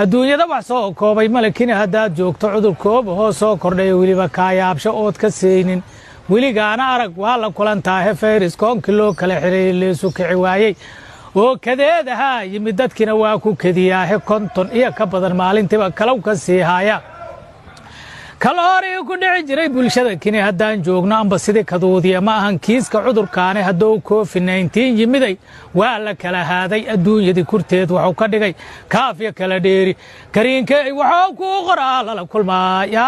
Adduunyada wax soo koobay malakina haddaad joogto cudurkooba hoo soo kordhaya, weliba kaayaabsho ood ka seynin, weligaana arag waa la kulantaahe. Fayris koonkii loo kala xiray, leesu kici waayey oo kadeedahaa yimid, dadkiina waa ku kediyaahe. 50 iyo ka badan maalintiiba kalow ka sii haaya. Kalohorii ku dhici jiray bulshada kini haddaan joogno, amba sidii kaduudiya ma ahan kiiska cudurkaani. Hadduu COVID-19 yimiday, waa la kala haaday adduunyadii kurteed, wuxuu ka dhigay kaafya kala dheeri. Kariinkey wuxuu kuu qoraa lala kulmaaya.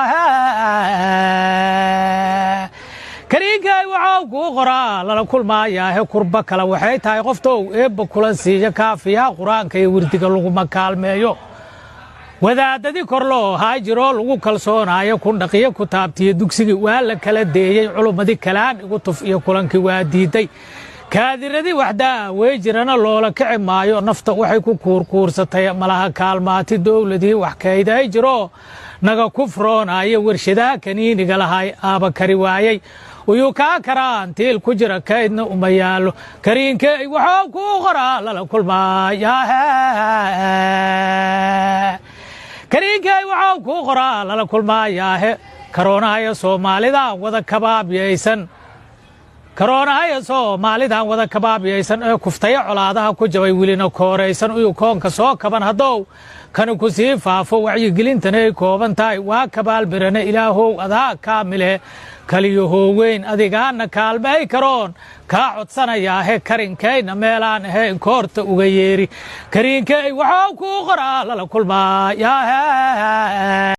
Kariinkey wuxuu kuu qoraa lala kulmaayaahe. Kurba kale waxay tahay qoftow eebba kulan siiya, kaafiyaha Qur-aanka iyo wirdiga laguma kaalmeeyo. Wadaadadii kor loo haa jiroo lagu kalsoonaayo, kundhaqiyo ku taabtiyo dugsigii waa la kala deeyey. Culummadii kalaan igu tuf iyo kulankii waa diiday. Kaadiradii waxdaa wey jirana loola kici maayo. Nafta waxay ku kuurkuursatay malaha kaalmaati. Dowladii wax kayday jiroo naga ku froonaayo, warshadaha kaniiniga lahay aaba kari waayey. Uyuu kaa karaantiil ku jira, kaydna uma yaallo. Kariinkey wuxuu kuu qoraa lala kulmaaya. Kariinkey wuxuu kuu qoraa lala kulmaayaahe. Karoonahaya Soomaalidan wada kabaabyaysan, karoonahaya Soomaalidan wada kabaabyaysan ee kuftaya colaadaha ku jabay, welina kooraysan. Uyuu koonka soo kaban haddow kani ku sii faafo, wacyigelintana ay kooban tahay, waa kabaalbirane. Ilaahow adaa kaamile, kaliyo hooweyn adigaana kaalmay karoon kaa codsanayaahe. Karinkayna meelaan ahayn koorta uga yeeri. Kariinkey wuxuu kuu qoraa lala kulmaayaahe.